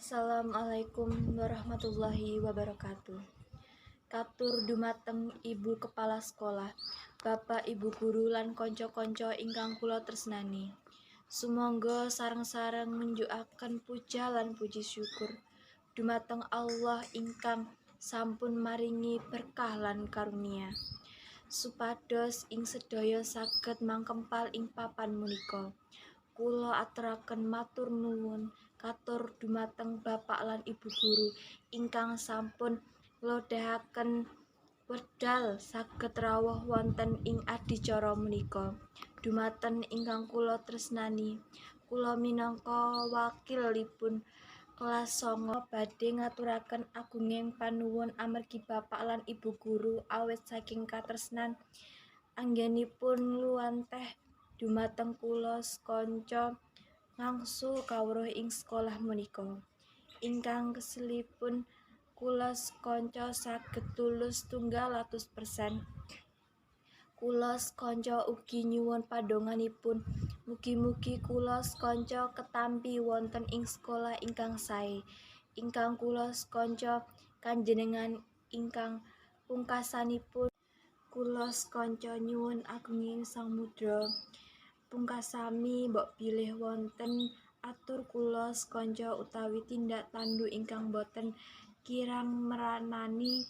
Assalamualaikum warahmatullahi wabarakatuh. Katur dumateng Ibu Kepala Sekolah, Bapak Ibu guru lan kanca-kanca ingkang kula tresnani. Sumangga sareng-sareng ngunjukaken puja lan puji syukur dumateng Allah ingkang sampun maringi berkah lan karunia supados ing sedaya saged mangkempal ing papan punika. Kula aturaken matur nuwun katur dumateng Bapak lan Ibu guru ingkang sampun ngludehaken wekdal saged rawuh wonten ing adicara punika. Dumateng ingkang kula tresnani, kula minangka wakilipun kelas 9 badhe ngaturaken agunging panuwun amargi Bapak lan Ibu guru awit saking katresnan anggenipun ngluwentah dumateng kula sakanca ngangsu kawruh ing sekolah punika. Ingkang kasilipun kula sakanca saged lulus setunggal 100%. Kula sakanca ugi nyuwun pandonganipun mugi-mugi kula sakanca ketampi wonten ing sekolah ingkang sae. Ingkang kula sakanca kanjenengan ingkang pungkasanipun kula sakanca nyuwun agunging samudra pungkasami mbok bilih wonten atur kula sakanca utawi tindak tandu ingkang boten kirang meranani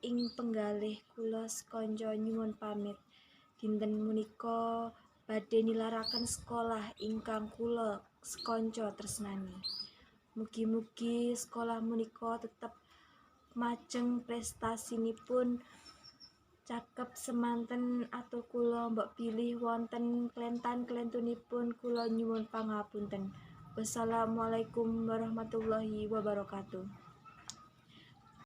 ing penggalih kula sakanca nyuwun pamit. Dinten punika badhe nilaraken sekolah ingkang kula sakanca tresnani. Mugi-mugi sekolah punika tetep majeng prestasinipun. Cakep semanten atur kula, mbok bilih wonten klentan-klentunipun kula nyuwun pangapunten. Wassalamualaikum warahmatullahi wabarakatuh.